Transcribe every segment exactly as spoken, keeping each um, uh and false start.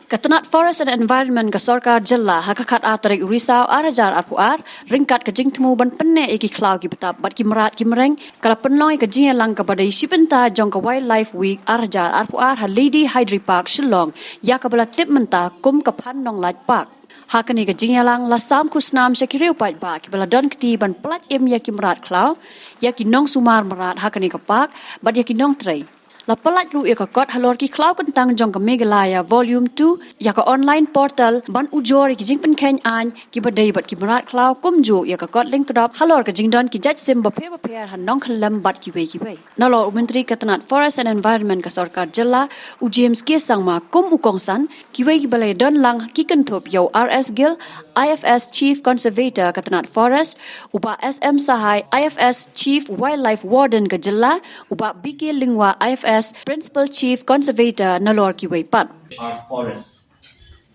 Ka tnat Forest and Environment ka sorkar jylla ha ka khatar tarik u Risaw ar hajar arphew ar, ryngkat ka jingthmu ban pynneh ïa ki khlaw ki btap bad ki mrad ki mreng, ka la pynlong ïa ka jingïalang kaba dei shi bynta jong ka Wildlife Week ar hajar arphew ar ha Lady Hyderi Park, Shillong, ïa kaba la tip mynta kum ka Phan Nonglait Park. Ha kane ka jingïalang la sam khusnam sha ki riew paidbah kiba la don kti ban pyllait im ïa ki mrad khlaw, ïa ki nongsumar mrad ha kane ka park, bad ïa ki nongtrei. La pyllait ruh ïa ka kot halor ki khlaw kyntang jong ka Meghalaya Volume two, ïa ka online portal ban ujor ïa ki jingpynkheiñ aiñ kiba dei bad ki mrad khlaw, kumjuh ïa ka kot lyngkdop halor ka jingdon ki jait sim bapher bapher ha Nongkhyllem bad kiwei kiwei. Nalor u Myntri ka tnat Forest and Environment ka sorkar jylla, u James K Sangma, kum u kongsan, kiwei kiba la ïadon lang ki kynthup ïa u R S Gill, I F S Chief Conservator ka tnat Forest, u Bah S M Sahai, I F S Chief Wildlife Warden ka jylla, u Bah B K Lyngwa, I F S Principal Chief Conservator, nalor kiwei pat. Our forests.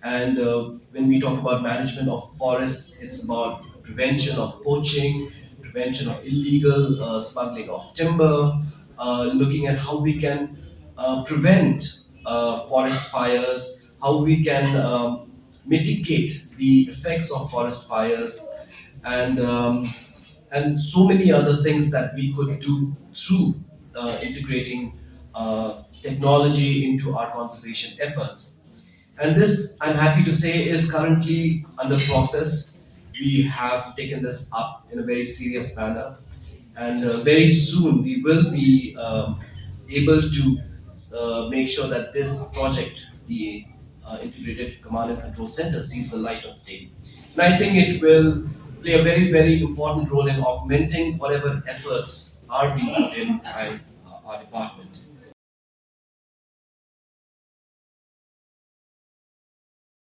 And uh, when we talk about management of forests, it's about prevention of poaching, prevention of illegal uh, smuggling of timber, uh, looking at how we can uh, prevent uh, forest fires, how we can um, mitigate the effects of forest fires, and um, and so many other things that we could do through uh, integrating uh, technology into our conservation efforts. And this, I'm happy to say, is currently under process. We have taken this up in a very serious manner, and uh, very soon we will be um, able to uh, make sure that this project, the uh, Integrated Command and Control Center, sees the light of day. And I think it will play a very, very important role in augmenting whatever efforts are being put in by uh, our department.